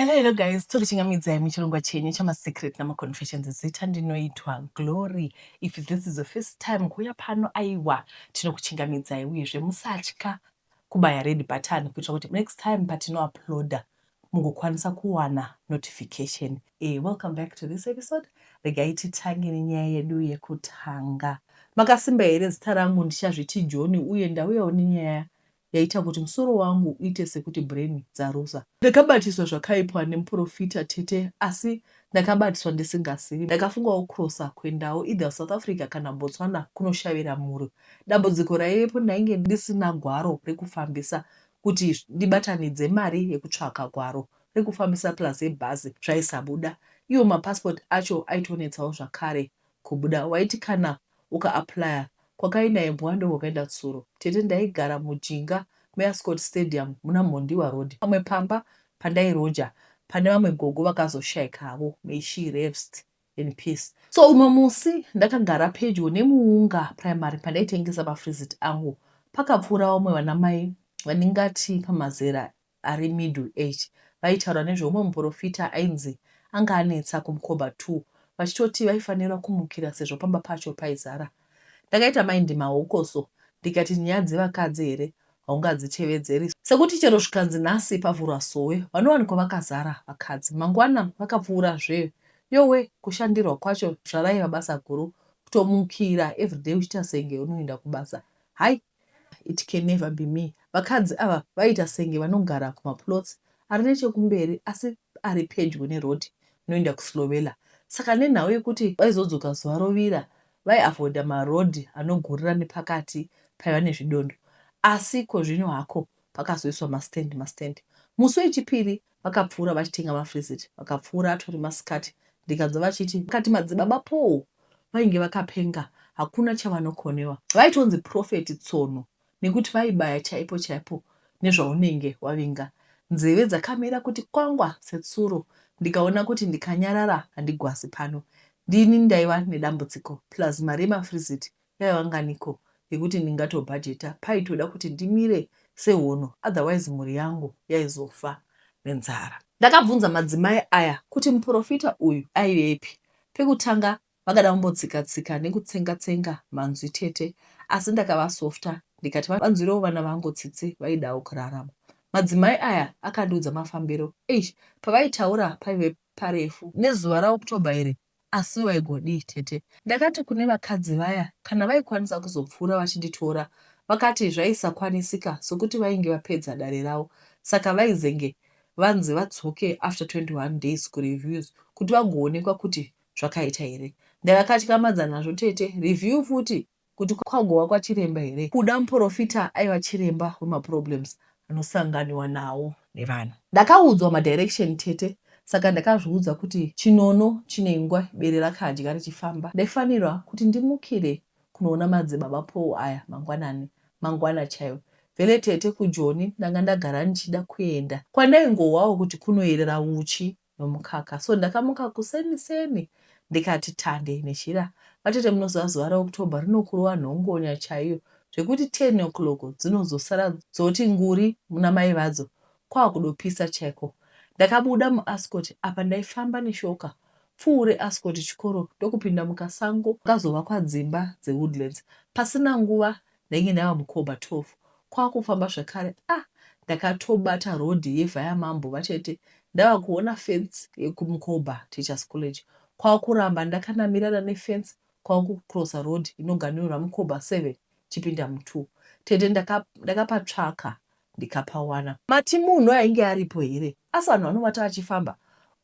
Hello, hello guys, tokuchingamidzai muchirongwa chenyu chamasecret namaconfessions. Zita ndinoitwa Glory. If this is the first time kuuya pano, aiwa, tinokuchingamidzai uyezve musatya kubaya red button kuitira kuti next time patinouploada mugokwanisa kuwana notification. Welcome back to this episode. Regai titange nenyaya yedu yekutanga. Makasimba here? Zita rangu ndichazviti John uye ndauyawo nenyaya yaita kuti musoro wangu uite sekuti brain dzaruza. Ndakabatiswa zvakaipwa nemuporofita tete asi ndakabatiswa ndisingazivi. Ndakafungawo kucrossa kuendawo either South Africa kana Botswana kunoshavira mhuri. Dambudziko raivepo ndainge ndisina gwaro rekufambisa kuti ndibatanidze mari yekutsvaka gwaro rekufambisa plus yebhazi zvaisabuda. Iwo mapassport acho aitonetsawo zvakare kubuda. Waiti kana ukaapplya kwakaenda imbwa ndokwakaenda tsuro. Tete, ndaigara mujinga meAscot Stadium muna Mhondiwa Road. Pamwe pamba pandairoja pane vamwe gogo vakazoshaika havo, may she rest in peace. So umwe musi ndakagara pedyo neMuunga Primary pandaitengesa mafreezit angu. Pakapfuura vamwe vanamai vandingati pamazera ari middle age vaitaura nezveumwe muporofita ainzi anga anetsa kuMkoba 2 vachitoti vaifanira kumukira sezvo pamba pacho paizara. Ndakaita mind mahokoso ndikati nyaya dzevakadzi here haungadzitevedzeri sekuti chero zvikanzi nhasi pavhurwa sowe vanowanikwa vakazara vakadzi. Mangwana vakapfuura zve yowe kushandirwa kwacho zvaraiva basa guru kutomukira everyday uchiita senge unoenda kubasa. Hai, it can never be me. Vakadzi ava vaiita senge vanogara kumaplots ari nechekumberi asi ari pedyo neroad inoenda kuSlovela. Saka nenhau yekuti vaizodzoka zuva rovira vaiavoida maroad anogurira nepakati paiva nezvidondo. Asi kozvino hako pakazoiswa mastand mastand. Musi wechipiri vakapfuura vachitenga mafreezit. Vakapfuura atori masikati ndikanzwa vachiti kati madzibaba Paul vainge vakapenga hakuna chavanokonewa. Vaitonzi Prophet Tsono nekuti vaibaya chaipo chaipo nezvaunenge wavinga. Nzeve dzakamira kuti kwangwa setsuro ndikaona kuti ndikanyarara handigwazi pano. Ndini ndaiva nedambudziko plus mari yemafreezit yaiva nganiko yekuti ndingatobhajeta paitoda kuti ndimire sehono otherwise mhuri yangu yaizofa nenzara. Ndakabvunza madzimai aya kuti muporofita uyu aivepi. Pekutanga vakada kumbotsika tsika nekutsenga tsenga manzwi tete asi ndakavasofta ndikati vanzwirewo vana vangu tsitsi vaidawo kurarama. Madzimai aya akandiudza mafambiro eish pavaitaura paive parefu. Nezuva raOctober iri asi waigodii tete. Ndakati kune vakadzi vaya kana vaikwanisa kuzopfuura vachinditora vakati zvaisakwanisika sokuti vainge vapedza dare ravo saka vaizenge vanzi vadzoke after 21 days kureviews kuti vagoonekwa kuti zvakaita here. Ndakakatyamadza nazvo tete, review futi kuti kwagova kwachiremba here? Kuda muporofita aiva chiremba wemaproblems anosanganiwa nawo nevanhu. Ndakaudzwa madirection tete saka ndakazviudza kuti chinono chine ingwa bere rakadya richifamba. Ndaifanirwa kuti ndimukire kunoona madzibaba Paul aya mangwanani mangwana chaiwo. Vele tete kuJoni ndanga ndagara ndichida kuenda kwandaingohwawo kuti kunoyerera uchi nomukaka. So ndakamuka kuseni seni ndikati tande nechira. Vatete munoziva zuva raOctober rinokurova nhongonya chaiyo zvekuti 10 o'clock dzinozosara dzoti nguri muna mai vadzo kwakudopisa chaiko. Ndakabuda muAscot apa ndaifamba neshoka pfuure Ascot chikoro ndokupinda mukasango kakazovakwa dzimba dzeWoodlands. Pasina nguva ndainge ndava muKoba 12 kwakufamba zvakare ah ndakatobata road yeVhayamambo vatete ndava kuona fence yekuMkoba Teachers College kwakuramba ndakanamirana nefence kwakucrossa road inoganhurira Mkoba 7 chipinda mu2. Tete ndakapatsvaka ndikapawana. Mati munhu ainge aripo here? Asi vanhu vanovata vachifamba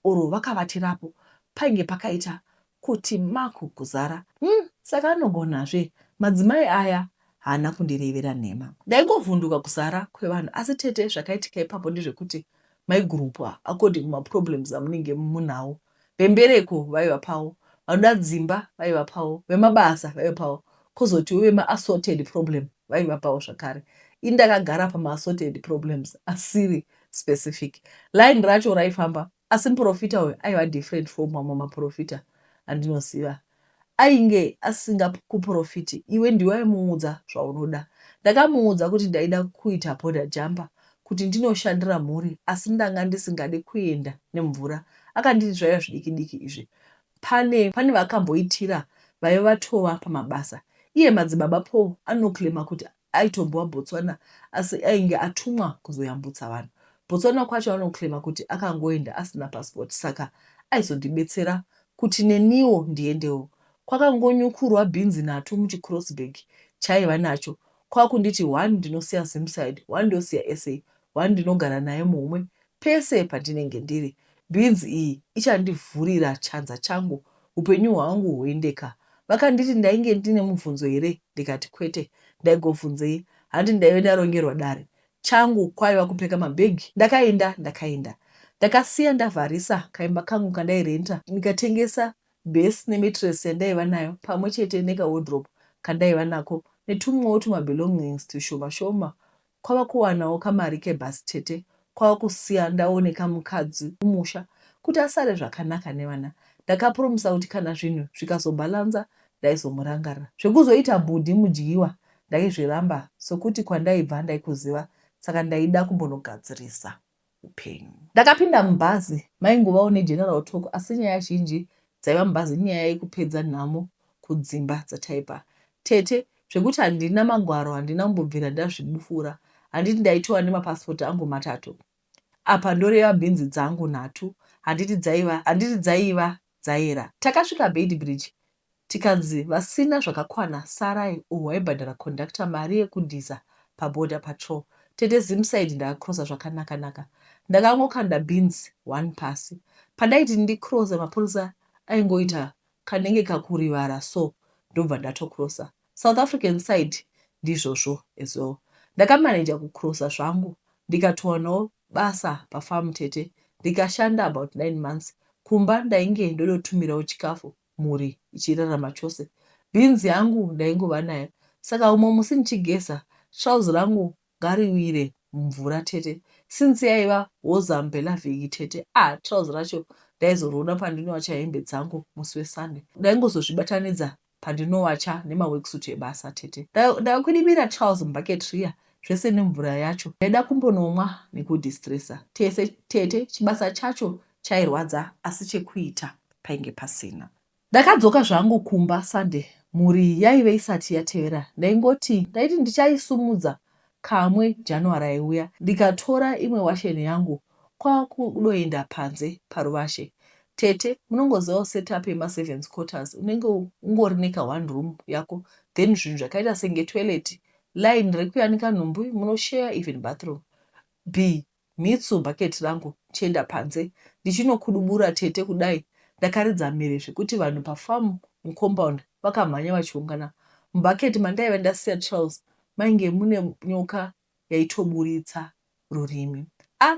or vakavatirapo painge pakaita kuti maku kuzara. Umm saka anogonazve. Madzimai aya haana kundirevera nhema. Ndaingovhunduka kuzara kwevanhu asi tete zvakaitika ipapo ndezvekuti maigroupwa according kumaproblems amunenge munawo. Vembereko vaiva pavo, vanoda dzimba vaiva pavo, vemabasa vaiva pavo kozotiwo vemaassorted problem vaiva pavo zvakare. Ini ndakagara pamaassorted problems asiri specific. Line racho raifamba asi muporofita uyu aiva different from mamwe maporofita andinoziva. Ainge asingakuporofiti iwe ndiwe waimuudza zvaunoda. Ndakamuudza kuti ndaida kuita border jumper. kuti ndinoshandira mhuri asi ndanga ndisingade kuenda nemvura. Akanditi zvaiva zvidiki diki izvi. Pane pane vaakamboitira vaiva vatova pamabasa. Iye madzibaba Paul anoclaimer kuti aitombova Botswana asi ainge atumwa kuzoyambutsa vanhu. Botswana kwacho anoclaimer kuti akangoenda asina passport saka aizondibetsera kuti neniwo ndiendewo. Kwakangonyukurwa bhinzi nhatu muchicross bag chaaiva nacho kwakunditi one ndinosiya Zimside, one ndosiya SA, one ndinogara naye muhomwe pese pandinenge ndiri. Beans iyi ichandivhurira chanza changu hupenyu hwangu hwoendeka. Vakanditi ndainge ndine mubvunzo here ndikati kwete. Ndaigovhunzei hanti ndaive ndarongerwa dare. Changu kwaiva kupeka mabag ndakaenda ndakaenda. Ndakasiya ndavharisa kaimba kangu kandairenta ndikatengesa base nemattress yandaiva nayo pamwe chete neka wardrobe kandaiva nako netumwewo tuma belongings tushoma shoma kwava kuwanawo kamari kebus tete kwava kusiya ndaoneka mukadzi kumusha kuti asare zvakanaka nevana. Ndakapromisa kuti kana zvinhu zvikazobalanza ndaizomurangarira. Zvekuzoita bhudhi mudyiwa ndaizviramba sokuti kwandaibva ndaikuziva saka ndaida kumbonogadzirisa upenyu. Ndakapinda mubhazi maingovawo negeneral talk asi nyaya zhinji dzaiva mubhazi inyaya yekupedza nhamo kudzimba dzataibva. Tete, zvekuti handina magwaro handina kumbobvira ndazvibufura handiti ndaitova nemapassport angu matatu apa ndoreva bhinzi dzangu nhatu handiti dzaiva handiti dzaiva dzaera. Takasvika Beitbridge Tikanzi vasina zvakakwana sarai or waibhadhara conductor mari yekudhiza paborder patrol. Tete Zimside ndakacrosser zvakanaka naka. Ndakangokanda beans one pasi. Pandaiti ndicrosse mapurisa aingoita kanenge kakurivara so ndobva ndatocrosser. South African side ndizvozvo as well. Ndakamanager kucrosser zvangu ndikatowanawo basa pafarm tete ndikashanda about 9 months. Kumba ndainge ndodotumirawo chikafu mhuri ichirarama chose. Beans yangu ndaingova nayo saka umwe musi ndichigeza trouse rangu ngariwire mumvura tete since yaiva hozambelavhiki tete ah trouse racho ndaizoriona pandinowacha hembe dzangu musi wesunday. Ndaingozozvibatanidza pandinowacha nemaworksuit ebasa tete. Ndakakwidibira trouse mubucket riya zvese nemvura yacho. Ndaida kumbonomwa nekudistressa tese tete chibasa chacho chairwadza asi chekuita painge pasina. Ndakadzoka zvangu kumba Sunday mhuri yaive isati yatevera ndaingoti ndaiti ndichaisumudza kamwe January aiuya ndikatora imwe washeni yangu kwakudoenda panze paruvashe. Tete munongozivawo set up yema servants quarters unenge ungori neka one room yako then zvinhu zvakaita senge toilet line rekuyanika nhumbi munoshare even bathroom. Be Mhitsu bucket rangu chienda panze ndichinokudubura tete kudai ndakaridza mhere zvekuti vanhu pafarm mucompound vakamhanya vachiungana. Mubucket mandaiva ndasiya trouse mainge mune nyoka yaitoburitsa rurimi. Ah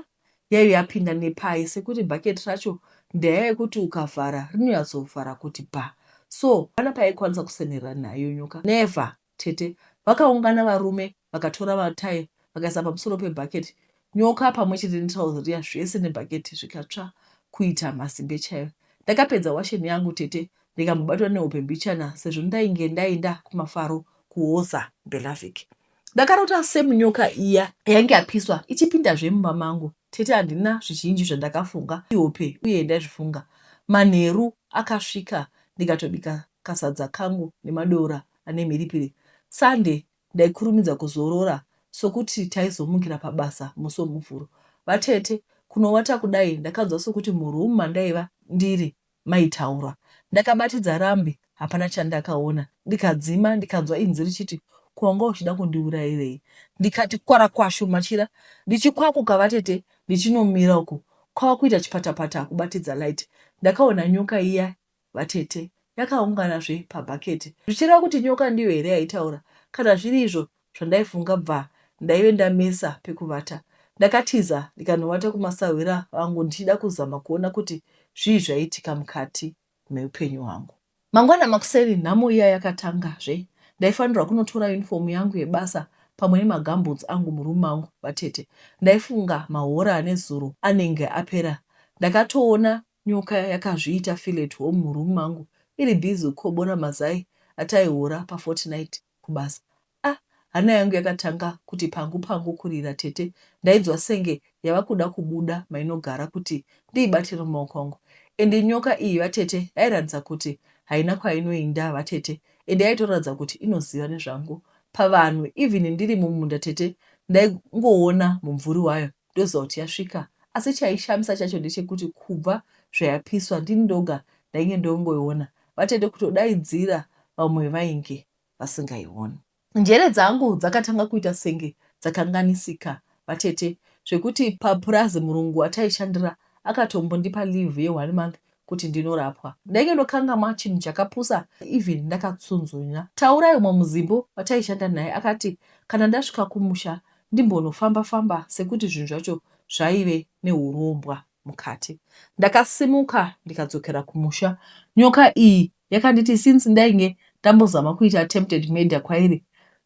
yaive yapinda nepai sekuti bucket racho ndaya yekuti ukavhara rinonyatsovhara kuti bha so hapana payaikwanisa kusenerera nayo nyoka never Tete vakaungana varume vakatora matai vakaisa pamusoro pebucket nyoka pamwe chete netrouse riya zvese nebucket zvikatsva kuita masimbe chaiyo. Ndakapedza washeni yangu tete ndikambobatwa nehope mbichana sezvo ndainge ndaenda kumafaro kuHoza Belavik. Ndakarota same nyoka iya yainge yapiswa ichipindazve mumba mangu. Tete handina zvizhinji zvandakafunga ihope uye ndaizvifunga. Manheru akasvika ndikatobika kasadza kangu nemadora ane mhiripiri. Sunday ndaikurumidza kuzorora sokuti taizomukira pabasa musi weMuvhuro. Vatete, kunovata kudai ndakanzwa sokuti muroom mandaiva ndiri maitaurwa. Ndakabatidza rambi hapana chandakaona ndikadzima ndikanzwa inzi richiti ko wanga uchida kundiurairei? Ndikati kwarakwashu machira ndichikwakuka vatete ndichinomira uko kwava kuita chipatapata kubatidza light. Ndakaona nyoka iya vatete yakaungana zve pabucket zvichireva kuti nyoka ndiyo here yaitaura kana zviri izvo zvandaifunga bva ndaive ndamesa pekuvata. Ndakatiza ndikanovata kumasahwira vangu ndichida kuzama kuona kuti zvii zvaiitika mukati meupenyu hwangu. Mangwana makuseni nhamo iya yakatanga zve ndaifanirwa kunotora uniform yangu yebasa pamwe nemagumboots angu muroom mangu vatete. Ndaifunga mahora anezuro anenge apera ndakatoona Nyoka yakazviita feel at home muroom mangu iri busy kukobora mazai ataihora pafortnight kubasa. Ah! Hana yangu yakatanga kuti pangu pangu kurira tete ndainzwa senge yava kuda kubuda mainogara kuti ndiibatire mumaoko angu. Ende nyoka iyi vatete yairatidza kuti haina kwainoinda vatete ende yaitoratidza kuti inoziva nezvangu. Pavanhu even ndiri mumunda tete ndaingoona mumvuri wayo ndoziva kuti yasvika asi chaishamisa chacho ndechekuti kubva zvayapiswa ndini ndoga ndainge ndongoiona vatete kutodaidzira vamwe vainge vasingaioni. Njere dzangu dzakatanga kuita senge dzakanganisika vatete zvekuti papurazi murungu wataishandira akatombondipa leave ye one month kuti ndinorapwa. Ndainge ndokangamwa chinhu chakapusa even ndakatsunzunya. Taurai umwe muzimbo wataishanda naye akati kana ndasvika kumusha ndimbonofamba famba sekuti zvinhu zvacho zvaive nehurombwa mukati. Ndakasimuka ndikadzokera kumusha. Nyoka iyi yakanditi since ndainge ndambozama kuita attempted murder kwairi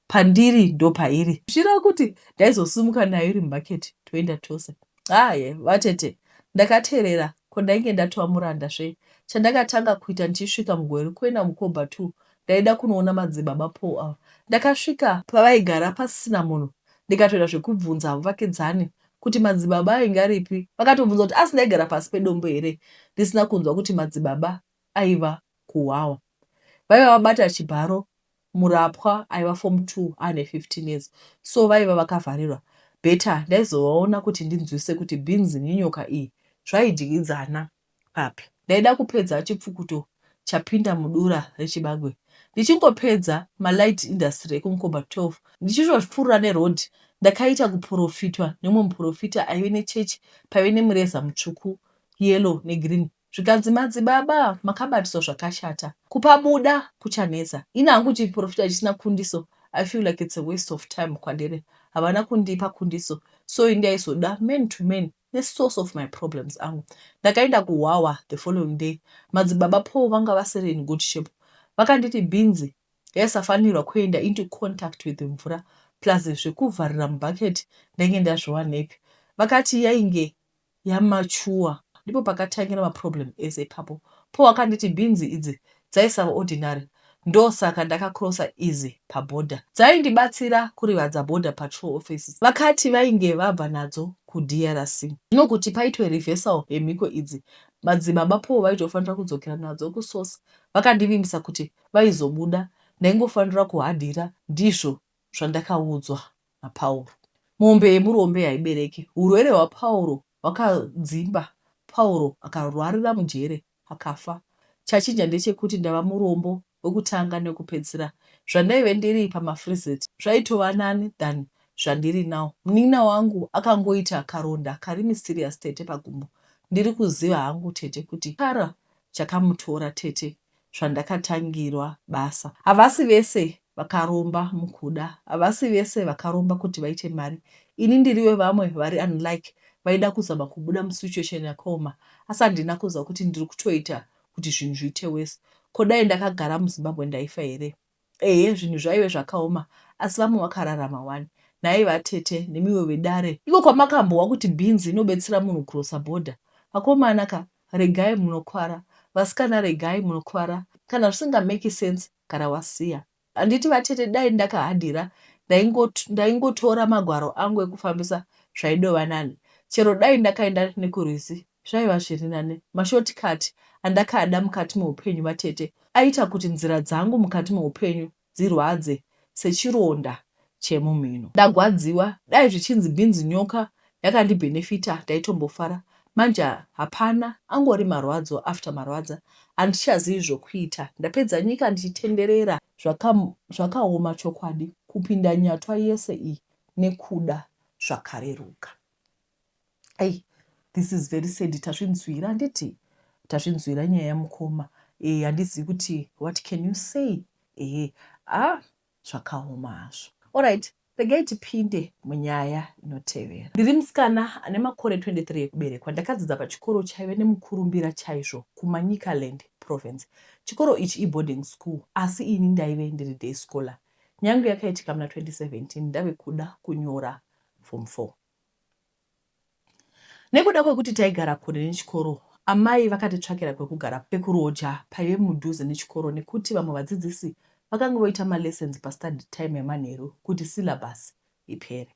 pandiri ndopairi. Zvichireva kuti ndaizosimuka nayo iri mubucket toenda tose. Haye vatete ndakaterera ko ndainge ndatova muranda zve. Chandakatanga kuita ndichisvika muGweru kuenda Mukobha 2 ndaida kunoona madzibaba Paul ava. Ndakasvika pavaigara pasina munhu ndikatoita zvekubvunza muvakidzani kuti madzibaba ainge aripi vakatobvunza kuti asi ndaigara pasi pedombo here ndisina kunzwa kuti madzibaba aiva kuhwawa. Vaiva vabata chibharo murapwa aiva form 2 aane 15 years so vaiva vakavharirwa. Better ndaizovaona kuti ndinzwise kuti beans nenyoka iyi zvaidyidzana papi. Ndaida kupedza chipfukuto chapinda mudura rechibagwe. Ndichingopedza malight industry ekuMkoba 12 ndichitopfuura neroad ndakaita kuporofitwa neumwe muporofita aive nechurch paive nemureza mutsvuku, yellow negreen Zvikanzi madzibaba makabatiswa zvakashata. Kupabuda kuchanetsa. Ini hangu chiprofita chisina kundiso I feel like it's a waste of time kwandiri. Havana kundipa kundiso so ini ndaizoda man to man ne source of my problems angu. Ndakaenda kuhwahwa the following day. Madzibaba Paul vanga vasiri in good shape. Vakanditi bhinzi yaisafanirwa kuenda into contact with mvura plus zvekuvharira mubucket ndainge ndazviwanepi. Vakati yainge yamature ndipo pakatangira maproblem ese ipapo. Paul akanditi bhinzi idzi dzaisava ordinary ndosaka ndakacrosser easy paborder. Dzaindibatsira kurivadza border patrol offices. Vakati vainge vabva nadzo kuDRC. Zvino kuti paitwe reversal yemhiko idzi madzibaba Paul vaitofanira kudzokera nadzo kusource. Vakandivimbisa kuti vaizobuda ndaingofanira kuhadhira ndizvo zvandakaudzwa naPauro. Mombe yemurombe haibereki. Hurwere hwaPauro hwakadzimba Pauro akarwarira mujere akafa. Chachinja ndechekuti ndava murombo wekutanga newekupedzisira. Zvandaive ndiri pamafreezit zvaitova nani than zvandiri now. Munin'ina wangu akangoita karonda kari mysterious tete pagumbo. Ndiri kuziva hangu tete kuti chikara chakamutora tete zvandakatangirwa basa. Havasi vese vakaromba mukuda havasi vese vakaromba kuti vaite mari. Ini ndiri wevamwe vari unlike vaida kuzama kubuda musituation yakaoma asi handina kuziva kuti ndiri kutoita kuti zvinhu zviite worse. Ko dai ndakagara muZimbabwe ndaifa here? Ehe zvinhu zvaive zvakaoma asi vamwe vakararama wani. Nhai vatete nemiwo vedare iko kwamakambohwa kuti beans inobetsera munhu kucrosser border vakomana ka regai munokwara vasikana regai munokwara kana zvisingameki sense gara wasiya. Handiti vatete dai ndakahadhira ndaingotora magwaro angu ekufambisa zvaidova nani. Chero dai ndakaenda nekurwizi zvaiva zviri nani. Mashort cut andakada mukati meupenyu vatete aita kuti nzira dzangu mukati meupenyu dzirwadze sechironda chemumhino. Ndagwadziwa, dai zvichinzi bhinzi nyoka yakandibhenefita ndaitombofara manje hapana angori marwadzo after marwadza handichazivi zvokuita ndapedza nyika ndichitenderera zvakaoma chokwadi kupinda nyatwa yese iyi nekuda zvakareruka. Hey, this is very sad tazvinzwira handiti tazvinzwira nyaya yamukoma eh, handizivi kuti what can you say ehe ah zvakaoma hazvo alright regai tipinde munyaya inotevera ndiri musikana ane makore 23 ekuberekwa ndakadzidza pachikoro chaive nemukurumbira chaizvo kumanyikaland province chikoro ichi iboarding school asi ini ndaive ndiri day scholar nyange yakaitika muna 2017 ndave kuda kunyora form 4 Nekuda kwekuti taigara kure nechikoro, amai vakatitsvakira kwekugara pekuroja paive mudhuze nechikoro nekuti vamwe vadzidzisi Vakanga voita malessons pastudy time yemanheru kuti syllabus ipere.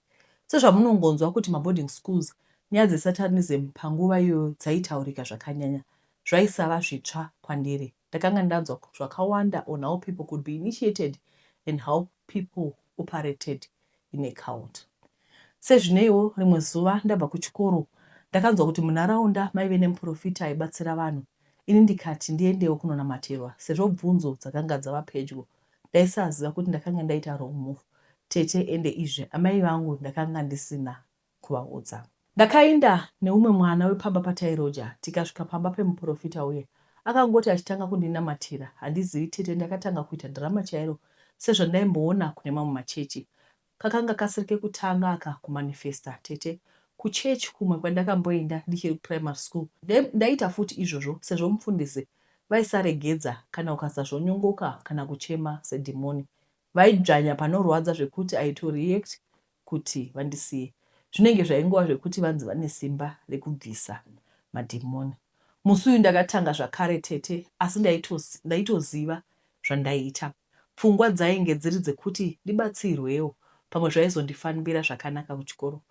Sezvamunongonzwa kuti maboarding schools nyaya dzesatanism panguva iyoyo dzaitaurika zvakanyanya. Zvaisava zvitsva kwandiri. Ndakanga ndanzwa zvakawanda on how people could be initiated and how people operated in a cult. Sezvineiwo rimwe zuva ndabva kuchikoro ndakanzwa kuti munharaunda maive nemuprofita aibatsira vanhu. Ini ndikati ndiendewo kunonamatirwa sezvo bvunzo dzakanga dzava pedyo. Ndaisaziva kuti ndakanga ndaita wrong move tete ende izvi amai vangu ndakanga ndisina kuvaudza. Ndakaenda neumwe mwana wepamba patairoja tikasvika pamba pemuprofita uye. Akangoti achitanga kundinamatira handizivi tete ndakatanga kuita drama chairo sezvandaimboona kune mamwe machechi. Kakanga kasiri kekutanga aka kumanifesta tete. Kuchurch kumwe kwandakamboenda ndichiri kuprimary school ndaiita futi izvozvo sezvo mufundisi vaisaregedza kana ukasazvonyongoka kana kuchema sedhimoni. Vaidzvanya panorwadza zvekuti aitoreact kuti vandisiye. Zvinenge zvaingova zvekuti vanzi vane simba rekubvisa madhimoni. Musi uyu ndakatanga zvakare tete asi ndaitoziva zvandaiita. Pfungwa dzainge dziri dzekuti ndibatsirwewo pamwe zvaizondifanbira zvakanaka kuchikoro.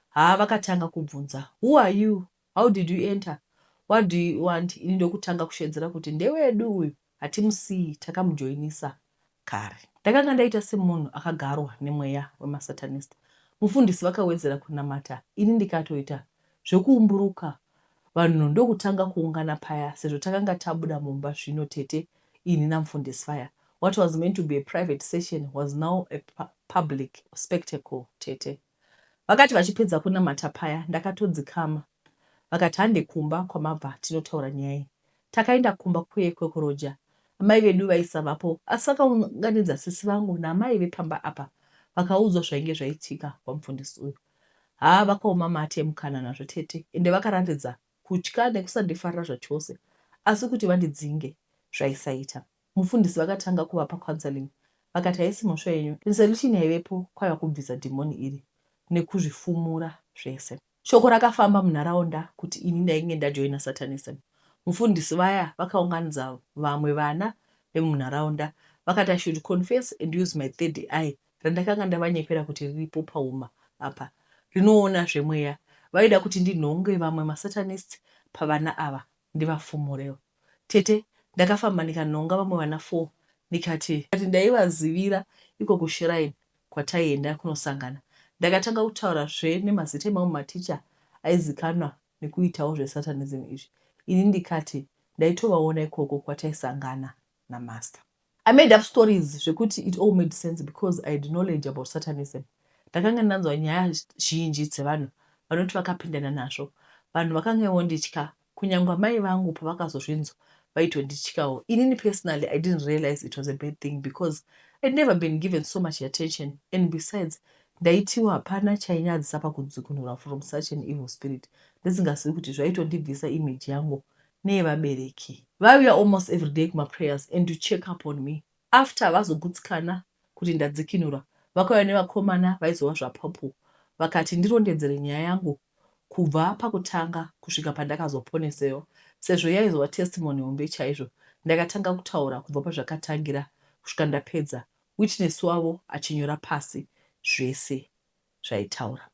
Haa vakatanga kubvunza who are you? How did you enter? What do you want? Ini ndokutanga kushedzera kuti ndewedu uyu hatimusiyi takamujoinisa kare. Ndakanga ndaita semunhu akagarwa nemweya wemasatanist. Mufundisi vakawedzera kunamata ini ndikatoita zvekuumburuka vanhu ndokutanga kuungana paya sezvo takanga tabuda mumba zvino tete ini namufundisi vaya. What was meant to be a private session was now a public spectacle tete. Vakati vachipedza kunamata paya ndakatodzikama vakati hande kumba kwamabva tinotaura nyaya iyi. Takaenda kumba kuye kwekuroja. Amai vedu vaisavapo asi vakaunganidza sisi vangu naamai vepamba apa vakaudzwa zvainge zvaitika kwamufundisi uyu. Haa vakaoma mate mukana nazvo tete ende vakaratidza kutya nekusandifarira zvachose asi kuti vandidzinge zvaisaita. Mufundisi vakatanga kuvapa counseling vakati haisi mhosva yenyu and solution yaivepo kwaiva kubvisa dhimoni iri nekuzvifumura zvese. Shoko rakafamba munharaunda kuti ini ndainge ndajoina satanism. Mufundisi vaya vakaunganidza vamwe vana vemunharaunda vakati I should confess and use my third eye randakanga ndavanyepera kuti riripo pahuma apa rinoona zvemweya. Vaida kuti ndinhonge vamwe masatanists pavana ava ndivafumurewo. Tete, ndakafamba ndikanhonga vamwe vana four ndikati ndaivazivira iko kushrine kwataienda kunosangana. Ndakatanga kutaura zve nemazita emamwe maticha aizikanwa nekuitawo zvesatanism izvi ini ndikati ndaitovaona ikoko kwataisangana namaster. I made up stories zvekuti it all made sense because I had knowledge about satanism. Ndakanga ndanzwa nyaya zhinji dzevanhu vanoti vakapindana nazvo. Vanhu vakanga vonditya kunyangwe amai vangu pavakazozvinzwa vaitondityawo. Inini personally I didn't realize it was a bad thing because I'd never been given so much attention and besides ndaitiwo hapana chainyadzisa pakudzikinurwa from such an evil spirit ndisingazivi kuti zvaitondibvisa image yangu neyevabereki. Vaiuya almost everyday kumaprayers and to check up on me. After vazogutsikana kuti ndadzikinurwa vakauya nevakomana vaizova zvapupu vakati ndirondedzere nyaya yangu kubva pakutanga kusvika pandakazoponesewa sezvo yaizova testimony hombe chaizvo. Ndakatanga kutaura kubva pazvakatangira kusvika ndapedza witness wavo achinyora pasi zvese zvaitaura.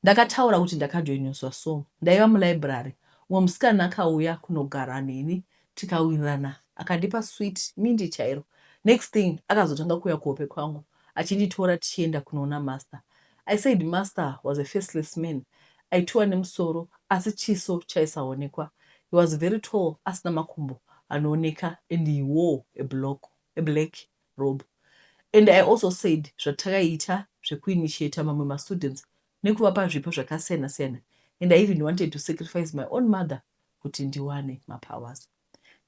Ndakataura kuti ndakajoiniswa so ndaiva mulibrary umwe musikana akauya kunogara neni tikawirirana akandipa sweet mindi chairo. Next thing akazotanga kuuya kuhope kwangu achinditora tichienda kunoona master. I said master was a faceless man aitova nemusoro asi chiso chaisaonekwa. He was very tall asina makumbo anooneka and he wore a, block, a black robe. And I also said zvatakaita zvekuinitiata mamwe mastudents nekuvapa zvipo zvakasiyana siyana and I even wanted to sacrifice my own mother kuti ndiwane mapowers.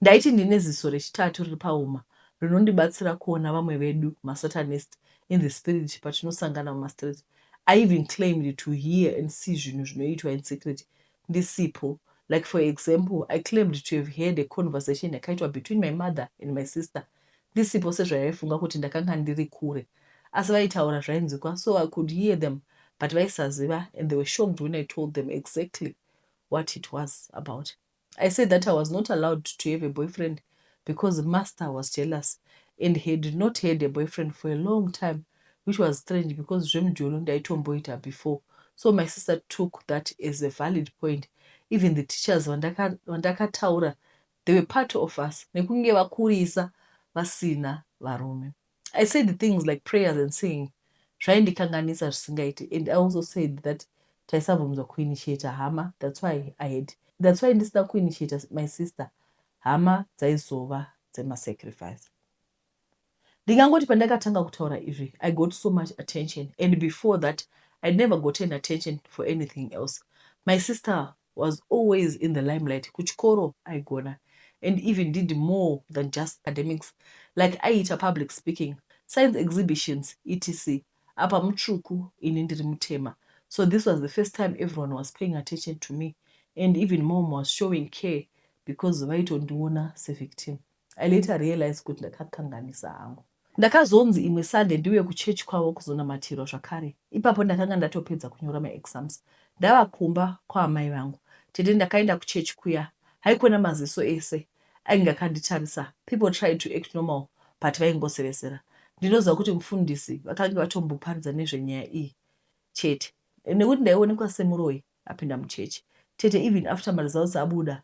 Ndaiti ndine ziso rechitatu riri pauma rinondibatsira kuona vamwe vedu masatanist in the spirit patinosangana mumastreet. I even claimed to hear and see zvinhu zvinoitwa in secret ndisipo. Like for example, I claimed to have heard a conversation yakaitwa between my mother and my sister ndisipo sezvavaifunga kuti ndakanga ndiri kure asi vaitaura zvainzwikwa so I could hear them but vaisaziva and they were shocked when I told them exactly what it was about. I said that I was not allowed to have a boyfriend because master was jealous and had not had a boyfriend for a long time which was strange because zvemujolo ndaitomboita before so my sister took that as a valid point even the teachers vandakataura they were part of us nekunge vakurisa vasina varume i said things like prayers and singing zvaindikanganisa zvisingaiti and i also said that taisabvumzwa kuinitiata hama that's why i had that's why ndisina kuinitiata my sister hama dzaizova dzemasacrifice ndingangoti pandakatanga kutaura izvi i got so much attention and before that i'd never gotten attention for anything else my sister was always in the limelight kuchikoro aigona and even did more than just academics like aiita public speaking science exhibitions etc apa mutsvuku ini ndiri mutema so this was the first time everyone was paying attention to me and even mom was showing care because vaitondiona sevictim i later realized kuti ndakakanganisa hangu ndakazonzi imwe sunday ndiuye kuchechi kwavo kuzonamatirwa zvakare ipapo ndakanga ndatopedza kunyora maexams ndava kumba kwaamai vangu tete ndakaenda kuchechi kuya haikona maziso ese ainge akanditarisa people tried to act normal but vaingosevesera ndinoziva kuti mufundisi vakanga vatomboparidza nezvenyaya iyi chete nekuti ndaionekwa semuroyi apinda muchechi tete even after maresults abuda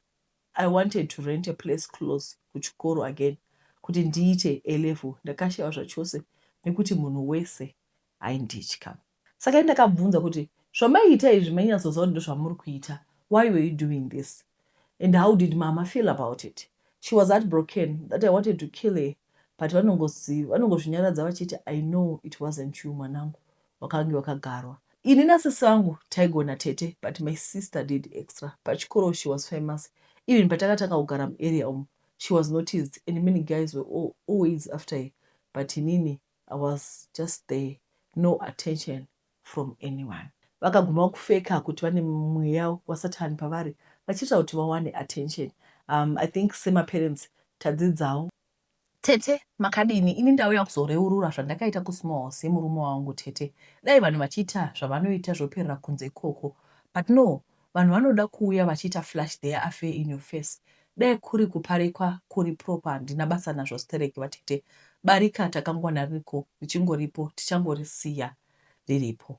i wanted to rent a place close kuchikoro again kuti ndiite A-level ndakashayiwa zvachose nekuti munhu wese ainditya saka ndakabvunza kuti zvamaiita izvi mainyatsoziva kuti ndozvamuri kuita why were you doing this and how did mama feel about it she was heartbroken that i wanted to kill her but vanongozvinyaradza vachiti i know it wasn't you mwanangu wakange wakagarwa ini nasisi vangu taigona tete but my sister did extra pachikoro she was famous even patakatanga kugara muarea umu she was noticed and many guys were always after her but inini i was just there no attention from anyone vakaguma kufeka kuti vane mweya wasatani pavari vachiita kuti vawane attention um, i think semaparents tadzidzawo tete makadini ini ndauya kuzoreurura zvandakaita kusmall house yemurume wangu tete dai vanhu vachiita zvavanoita zvoperera kunze ikoko but no vanhu vanoda kuuya vachiita flash their affair in your face dai kuri kuparekwa kuri proper handina basa nazvo stereki vatete barika takangwana riko richingoripo tichangorisiya riripo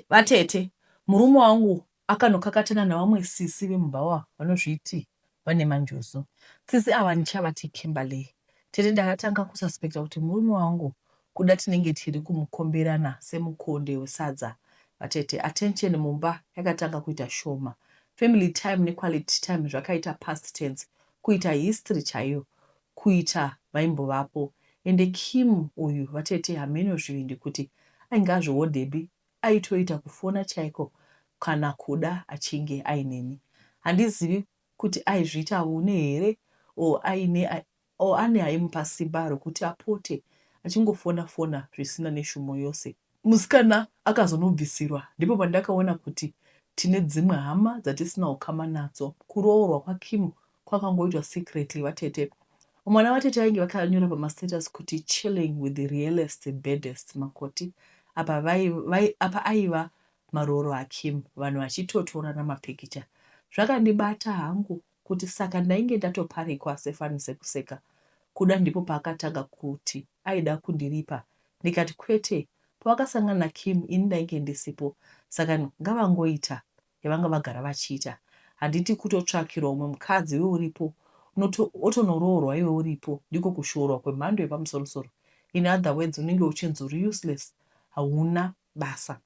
vatete murume wangu akanokakatana navamwe sisi vemubhawa vanozviti vane manjuzu sisi ava ndichavati kimberley tete ndakatanga kususpecta kuti murume wangu kuda tinenge tiri kumukomberana semukonde wesadza vatete attention mumba yakatanga kuita shoma family time nequality time zvakaita past tense kuita history chaiyo kuita vaimbovapo ende kim uyu vatete hameno zvivindi kuti ainge azvihodhebi aitoita kufona chaiko kana kuda achinge aineni handizivi kuti aizviita une here o aine o ane aimupa simba rokuti apote achingofona fona zvisina neshumo yose musikana akazonobvisirwa ndipo pandakaona kuti tine dzimwe hama dzatisina ukama nadzo kuroorwa kwakim kwakangoitwa secretly vatete mwana vatete vainge vakanyora pamastatus kuti chilling with the realest baddest makoti apa, vai, vai, apa aiva marooro akim vanhu vachitotorana mapikicha zvakandibata hangu kuti saka ndainge ndatoparikwa sefani sekuseka kuda ndipo paakatanga kuti aida kundiripa ndikati kwete pavakasangana nakim ini ndainge ndisipo saka ngavangoita yavanga vagara vachiita handiti kutotsvakirwa umwe mukadzi iwe uripo otonoroorwa iwe uripo ndiko kushoorwa kwemhando yepamusorosoro in other words unenge uchinzi uri useless hauna basa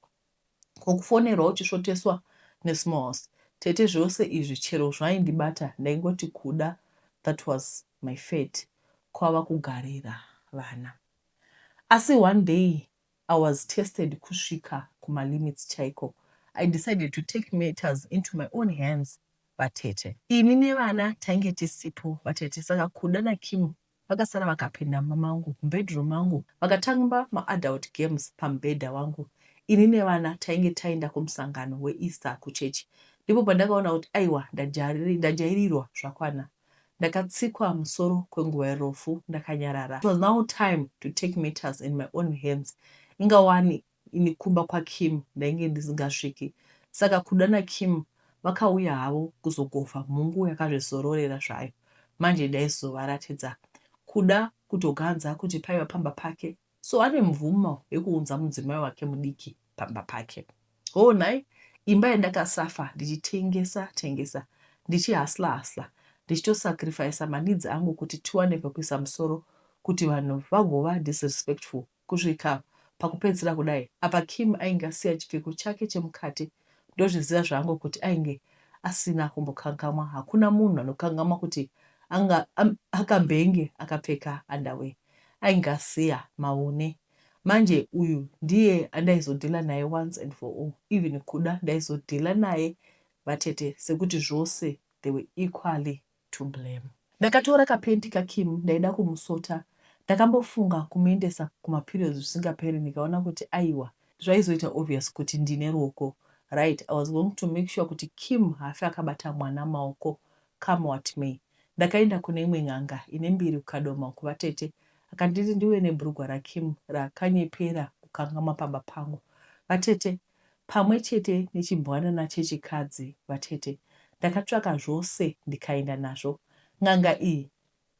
kokufonerwa uchisvoteswa nesmall house tete zvose izvi chero zvaindibata ndaingoti kuda that was my fate kwava kugarira vana asi one day i was tested kusvika kumalimits chaiko i decided to take matters into my own hands vatete ini nevana tainge tisipo vatete saka kuda nakim vakasara vakapinda muma mangu mubedroom mangu vakatamba maadult games pamubhedha wangu ini nevana tainge taenda kumusangano weeaster kuchechi ndipo pandakaona kuti aiwa ndajairirwa zvakwana ndakatsikwa musoro kwenguva refu ndakanyarara it was now time to take matters in my own hands ingawani ini kumba kwakim ndainge ndisingasviki saka kuda nakim vakauya havo kuzogofa mhungu yakazvizororera zvayo manje ndaizovaratidza kuda Kutoganza kuti paiva pamba pake so ane mvumo yekuunza mudzimai wake mudiki pamba pake. Hoo nhai, imba yandakasafa ndichitengesa tengesa, ndichihustler hustler, ndichitosacrificer maneeds angu kuti tiwane pekuisa musoro kuti vanhu vagova disrespectful kusvika pakupedzisira kudai. Apa Kim ainge asiya chipfeko chake chemukati ndozviziva zvangu kuti ainge asina kumbokangamwa. Hakuna munhu anokangamwa kuti anga akambenge akapfeka underwear. Ainge asiya maune. Manje uyu ndiye andaizodhila naye once and for all. Even Kuda ndaizodhila naye vatete sekuti zvose they were equally to blame. Ndakatora kapenti kaKim ndaida kumusota. Ndakambofunga kumuendesa kumaperiods zvisingaperi ndikaona kuti aiwa zvaizoita obvious kuti ndine ruoko. Right, I was going to make sure kuti Kim haafi akabata mwana maoko come what may. Ndakaenda kune imwe n'anga ine mbiri kuKadoma uko vatete akanditi ndiuye nebhurugwa raKim raakanyepera kukangamwa pamba pangu. Vatete, pamwe chete nechimbwanana chechikadzi vatete. Ndakatsvaka zvose ndikaenda nazvo. N'anga iyi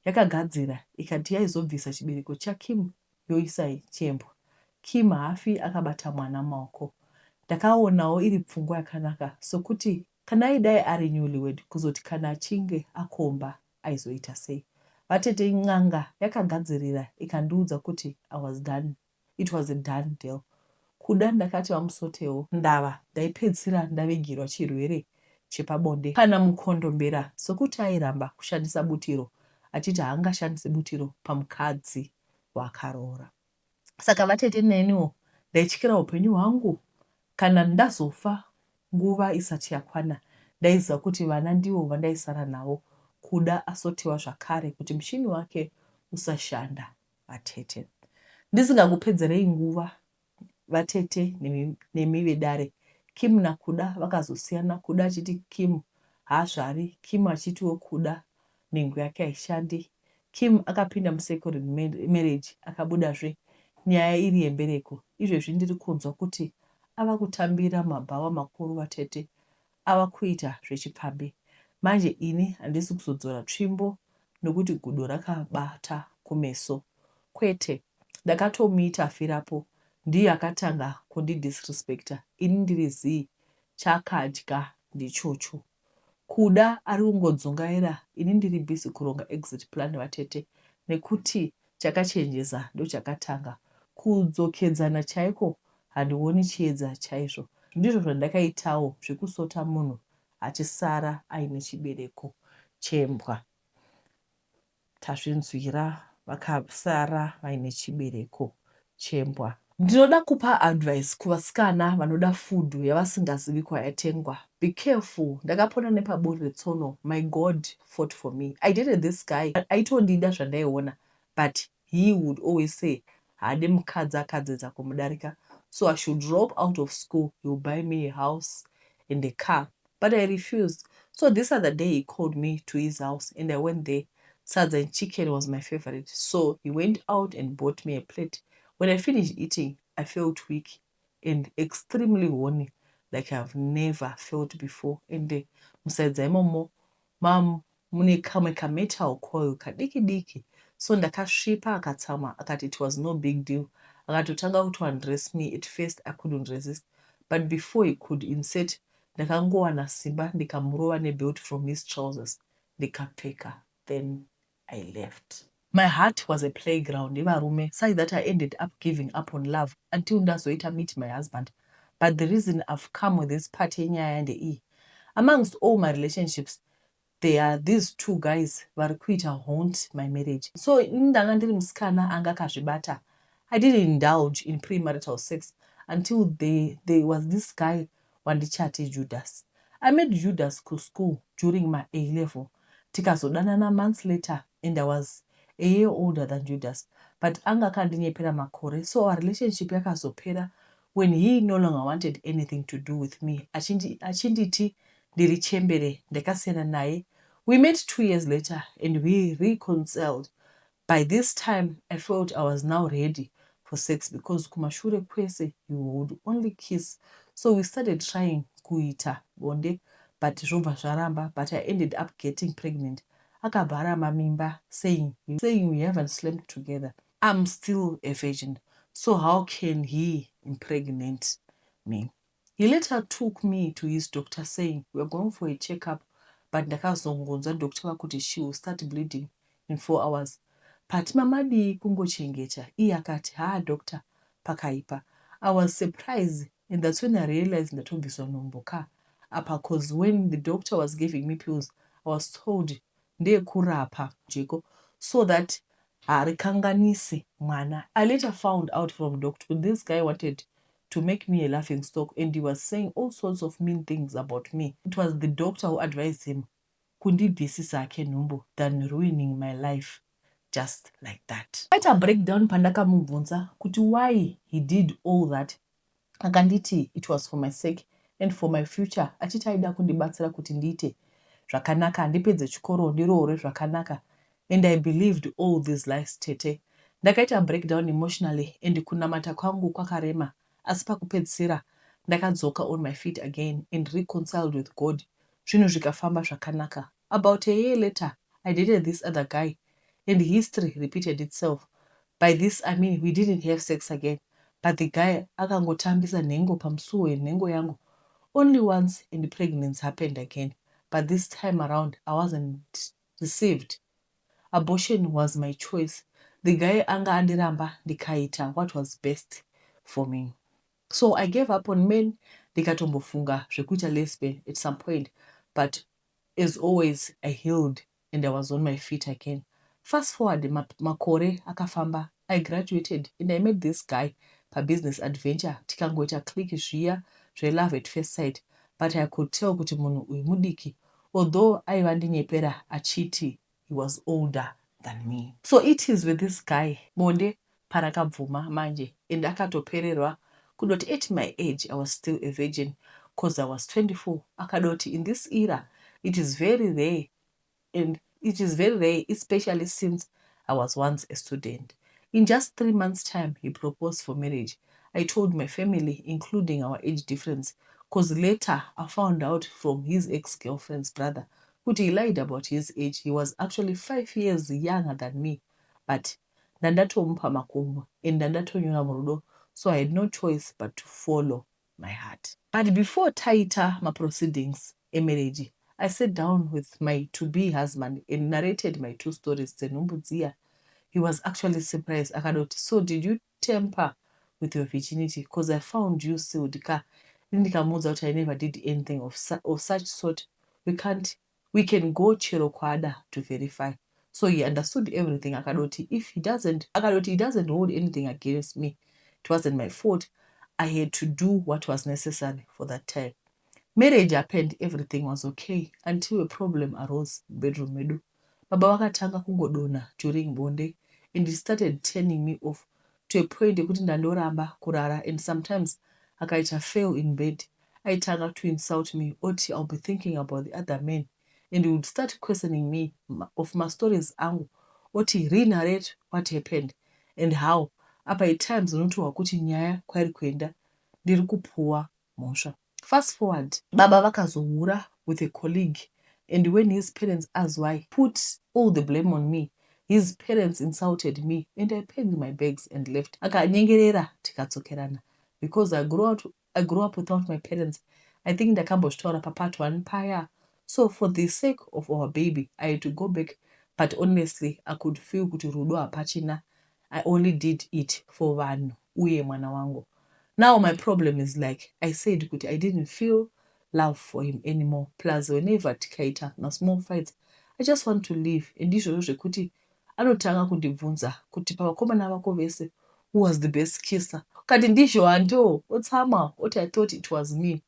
yakagadzira ikati yaizobvisa chibereko chaKim yoisa chembwa. Kim haafi akabata mwana mumaoko. Ndakaonawo iri pfungwa yakanaka sokuti kana aidai ari newlywed kuzoti kana achinge akomba aizoita sei. Vatete n'anga yakagadzirira ikandiudza kuti I was done. It was a done deal. Kuda ndakati vamusotewo ndava ndaipedzisira ndavigirwa chirwere chepabonde kana mukondombera sokuti airamba kushandisa butiro achiti haangashandisi butiro pamukadzi waakaroora. Saka vatete neniwo ndaityira upenyu hwangu kana ndazofa nguva isati yakwana. Ndaiziva kuti vana ndivo vandaisara navo. Kuda asotewa zvakare kuti mushini wake usashanda vatete. Ndisingakupedzerei nguva vatete nemi vedare, Kim naKuda vakazosiyana Kuda achiti Kim haazvari, Kim achitiwo Kuda nhengo yake haishandi. Kim akapinda musecond marriage akabudazve nyaya iri yembereko. Izvezvi ndiri kunzwa kuti ava kutambira mabhawa makuru vatete ava kuita zvechipfambi. Manje ini handisi kuzodzora tsvimbo nokuti gudo rakabata kumeso. Kwete, ndakatomuita afirapo. Ndiye akatanga kundidisrespecta ini ndiri zii chaakadya ndichocho. Kuda ari kungodzungaira ini ndiri busy kuronga exit plan vatete nekuti chakachenjeza ndochakatanga. Kudzokedzana chaiko handioni chiedza chaizvo. Ndizvo zvandakaitawo zvekusota munhu achisara aine chibereko chembwa. Tazvinzwira vakasara vaine chibereko chembwa. Ndinoda kupa advice kuvasikana vanoda food yavasingazivi kwayatengwa. Be careful. Ndakapona nepaburi retsono. My God fought for me. I dated this guy aitondida zvandaiona but he would always say haade mukadzi akadzidza kumudarika so I should drop out of school he will buy me a house and a car but I refused. So this other day he called me to his house and I went there. Sadza and chicken was my favorite so he went out and bought me a plate. When I finished eating I felt weak and extremely horny like I've never felt before and musadza imomo mam mune kamwe kametal coil kadiki diki so ndakasvipa akatsamwa akati it was no big deal akatotanga kuto undress me. At first I couldn't resist but before he could insert ndakangowana simba ndikamurova nebelt from his trousers ndikapfeka then I left. My heart was a playground yevarume such that I ended up giving up on love until ndazoita meet my husband. But the reason I've come with this part yenyaya ndeiyi. Amongst all my relationships there are these two guys vari kuita haunt my marriage. So ini ndanga ndiri musikana anga akazvibata. I didn't indulge in premarital sex until there was this guy wandichati Judas. I met Judas kuschool during my A level tikazodanana months later and I was a year older than Judas but anga akandinyepera makore so our relationship yakazopera when he no longer wanted anything to do with me achinditi ndiri chembere. Ndakasiyana naye. We met 2 years later and we reconciled. By this time I felt I was now ready for sex because kumashure kwese he would only kiss so we started trying kuita bonde but zvobva zvaramba but I ended up getting pregnant. Akabva aramba mimba saying we haven't slept together. I'm still a virgin, so how can he impregnate me? He later took me to his doctor saying we are going for a checkup, but ndakazongonzwa doctor vakuti she will start bleeding in 4 hours. But mamadii kungochengeta? Iye akati, "Haa doctor, pakaipa." I was surprised and that's when I realized ndatobviswa nhumbu ka apa, 'cause when the doctor was giving me pills, I was told ndeyekurapa jeko so that harikanganisi mwana. I later found out from doctor this guy wanted to make me a laughing stock and he was saying all sorts of mean things about me. It was the doctor who advised him kundibvisisa hake nhumbu than ruining my life just like that. Aita breakdown pandakamubvunza kuti why he did all that. Akanditi it was for my sake and for my future, achiti aida kundibatsira kuti ndiite zvakanaka, ndipedze chikoro, ndiroore zvakanaka, and I believed all these lies. Tete, ndakaita breakdown emotionally and kunamata kwangu kwakarema, asi pakupedzisira ndakadzoka on my feet again and reconciled with God. Zvinhu zvikafamba zvakanaka. About a year later, I dated this other guy and history repeated itself. By this I mean we didn't have sex again, but the guy akangotambisa nhengo pamusuwo yenhengo yangu only once and pregnancy happened again. But this time around I wasn't deceived. Abortion was my choice. The guy anga andiramba, ndikaita what was best for me. So I gave up on men. Ndikatombofunga zvekuita lesbian at some point, but as always I healed and I was on my feet again. Fast forward, makore akafamba. I graduated and I met this guy pabusiness adventure. Tikangoita click zviya zvelove at first sight, but I could tell kuti munhu uyu mudiki, although aiva ndinyepera achiti he was older than me. So it is with this guy, bonde parakabvuma manje and akatopererwa kudoti at my age I was still a virgin, 'cause I was 24. Akadoti in this era it is very rare, and it is very rare, especially since I was once a student. In just 3 months' time he proposed for marriage. I told my family, including our age difference, 'cause later I found out from his ex-girlfriend's brother kuti he lied about his age. He was actually 5 years younger than me, but ndandatomupa makumbo and ndandatonyura murudo, so I had no choice but to follow my heart. But before taita maproceedings emarriage, I sat down with my to-be husband and narrated my two stories dzenhumbu dziya. He was actually surprised. Akadoti, "So did you tamper with your virginity? Because I found you sealed ka." Ndikamuudza kuti I never did anything of such sort. We can't, we can go chero kwada to verify. So he understood everything. Akadoti if he doesn't, akadoti he doesn't hold anything against me. It wasn't my fault. I had to do what was necessary for that time. Marriage happened, everything was okay until a problem arose. Bedroom medu, baba vakatanga kungodonha during bonde and he started turning me off to a point yekuti ndandoramba kurara, and sometimes akaita fail in bed, aitanga to insult me, oti I'll be thinking about the other men, and he would start questioning me of mastories angu, oti renarrate what happened and how. Apa at times unotohwa kuti nyaya kwairi kuenda ndiri kupuwa mhosva. Fast forward, baba vakazohura with a colleague, and when his parents asked why, put all the blame on me. His parents insulted me and I packed my bags and left. Akanyengerera tikadzokerana because I grew up without my parents. I think ndakambozvitaura papart one paya. So for the sake of our baby I had to go back, but honestly I could feel kuti rudo hapachina. I only did it for vanhu uye mwana wangu. Now my problem is, like I said, kuti I didn't feel love for him anymore. Plus whenever tikaita masmall fights, I just want to leave, and izvozvo zvekuti anotanga kundibvunza kuti pavakomana vako vese, who was the best kisser? Kati ndizvo hando otsama oti I thought it was me.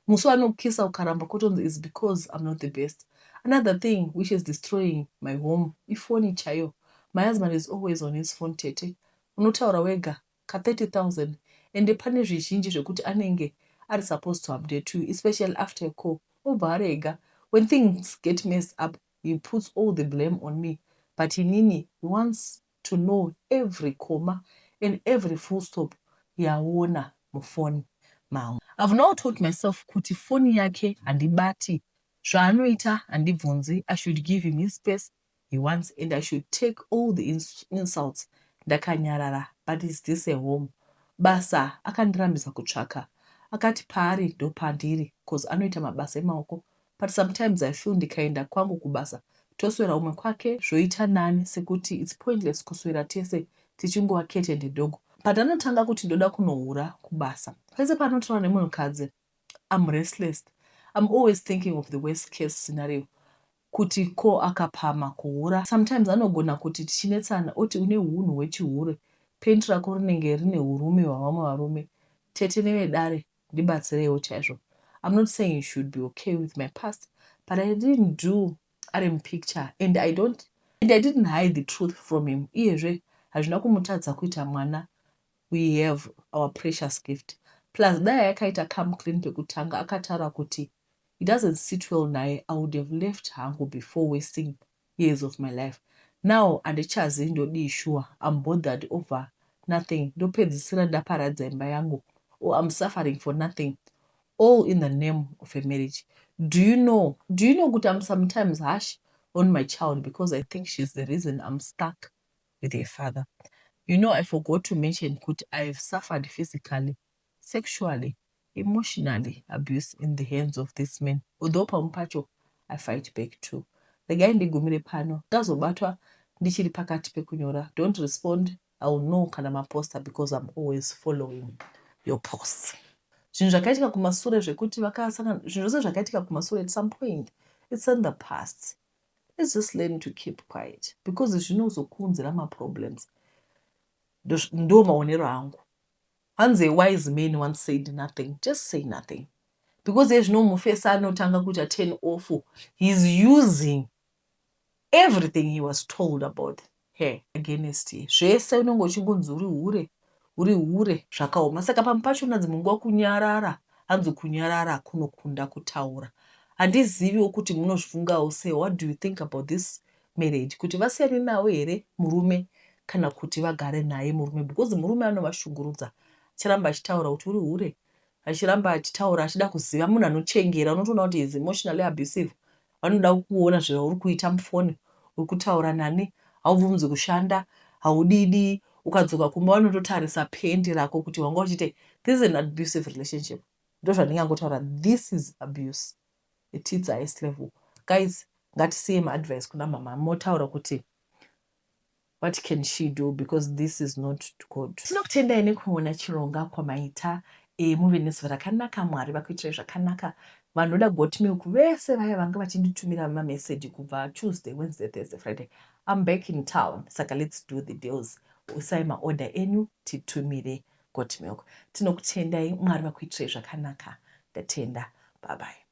Musi wanokukisa ukaramba kutonzi is because I'm not the best. Another thing which is destroying my home, ifoni chaiyo. My husband is always on his phone. Tete, unotaura wega ka30 000, ende pane zvizhinji zvekuti anenge ari supposed to update you, especially after a call, obva arega. When things get messed up, he puts all the blame on me, but inini he wants to know every comma and every full stop yaona mufoni mangu. I've now told myself kuti foni yake handibati, zvaanoita handibvunzi. I should give him his space. he wants and I should take all the insults ndakanyarara. But is this a home? Basa akandirambidza kutsvaka. Akati paari ndopandiri cause anoita mabasa emaoko but sometimes I feel ndikaenda kwangu kubasa toswera umwe kwake zvoita nani sekuti it's pointless kuswera tese tichingova cat and dog. But anotanga kuti ndoda kunohura kubasa. Pese paanotaura nemunhukadzi I'm restless. I'm always thinking of the worst case scenario kuti ko akapama kuhura. Sometimes anogona kuti tichinetsana oti une hunhu hwechihure, pant rako rinenge rine hurume hwavamwe varume. Tete nevedare ndibatsireiwo chaizvo. I'm not saying you should be okay with my past, but I didn't do ari mupicture and I don't and I didn't hide the truth from him. Iyezve hazvina kumutadza kuita mwana. We have our precious gift. Plus dai akaita come clean pekutanga akataura kuti it doesn't sit well naye, I would have left hangu before wasting years of my life. Now handichazivi ndodii sure. I'm bothered over nothing. Ndopedzisira ndaparadza imba yangu or I'm suffering for nothing. All in the name of a marriage. Do you know kuti I'm sometimes harsh on my child because I think she's the reason I'm stuck with her father. I forgot to mention kuti I've suffered physically, sexually, emotionally abuse in the hands of this man. Although pamwe pacho I fight back too. Regai ndigumire pano. Ndazobatwa ndichiri pakati pekunyora. Don't respond. I will know kana maposta because I'm always following your posts. Zvinhu zvakaitika kumasure zvekuti vakasangana, zvinhu zvose zvakaitika kumasure, at some point it's in the past. Let's just learn to keep quiet because zvinozokuunzira maproblems. Ndo maonero angu. Hanzi a wise man once said nothing. Just say nothing because ezvino mufesi anotanga kuita turn off. He's using everything he was told about her against her. Zvese unenge uchingonzi uri hure, uri hure. Zvakaoma. Saka pamwe pachona dzimwe nguva kunyarara, hanzi kunyarara kunokunda kutaura. Handiziviwo kuti munozvifungawo sei. What do you think about this marriage, kuti vasiyane nawo here murume kana kuti vagare naye murume? Because murume anovashungurudza, achiramba achitaura kuti uri hure, achiramba achitaura achida kuziva. Munhu anochengera, unotoona kuti is emotionally abusive. Vanoda kuona zvauri kuita mufoni, uri kutaura nani, haubvumidzi kushanda, haudidi. Ukadzoka kumba vanototarisa pendi rako kuti wanga uchiite. This is an abusive relationship. Ndo zvandingangotaura. This is abuse at its highest level. Guys, ngatisiye maadvice kuna mama. Motaura kuti what can she do, because this is not good. Tinokutendai nekuona chironga kwamaita. Muve nezuva rakanaka. Mwari vakuitirai zvakanaka. Vanoda goat milk vese vaya vanga vachinditumira mameseji kubva Tuesday, Wednesday, Thursday, Friday, I'm back in town, saka let's do the deals. Usai maorder enyu titumire goat milk. Tinokutendai. Mwari vakuitirai zvakanaka. Ndatenda. Bye bye.